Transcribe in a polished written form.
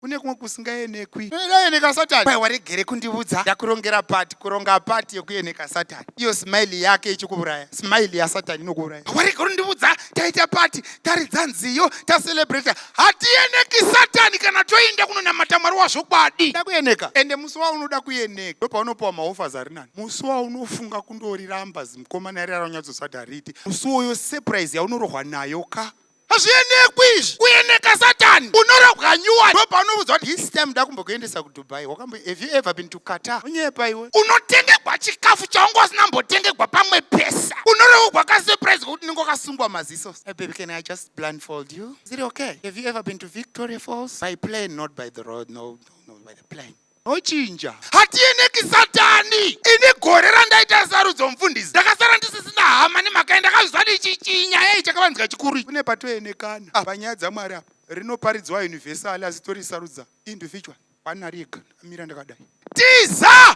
Kune kumwe kusingaenekwi. Unoeneka Satani. Pai waregere kundiudza. Ndakurongera party, kuronga party yekueneka Satani. Iyo smile yake ichikuuraya. Smile yaSatani inokuuraya. Waregere kundiudza, taita party, taridza nziyo, tacelebrate. Hatieneki Satani kana toenda kunonamata Mwari wazvokwadi. Da kueneka. Ende musi waunoda kueneka ndopaunopiwa maoffers ari nani. Musi waunofunga kundoriramba zimukomana riya raunyatsosati hariiti. Musi uwoyo surprise yaunorohwa nayo ka. Hazvienekwi izvi. Kueneka Satani. Unorobwa nyuwa. Ndopaunovudzwa kuti this time ndakumbokuendesa kuDubai. Wakambo have you ever been to Qatar? Unyepa iwe. Unotengegwa chikafu chaunga usina mbotengegwa pamwe pesa. Unorogwa ka surprise kokuti unenge wakasungwa maziso. Hey baby, can I just blindfold you? Is it okay? Have you ever been to Victoria Falls? By plane, not by the road. No, no, no, by the plane. Ochinja. Hatieneki Satani. Ini gore randaita sarudzo mufundisi ndakasara ndisisina hama nemhaka yandakazviziva kuti ichi chinyaya ichi chakavanzika chikuru. Kune patoenekana. Ah, panyaya dzaMwari apa rinoparidzwa universal asi torisarudza individual. Panariga amira ndakadai. Tiza!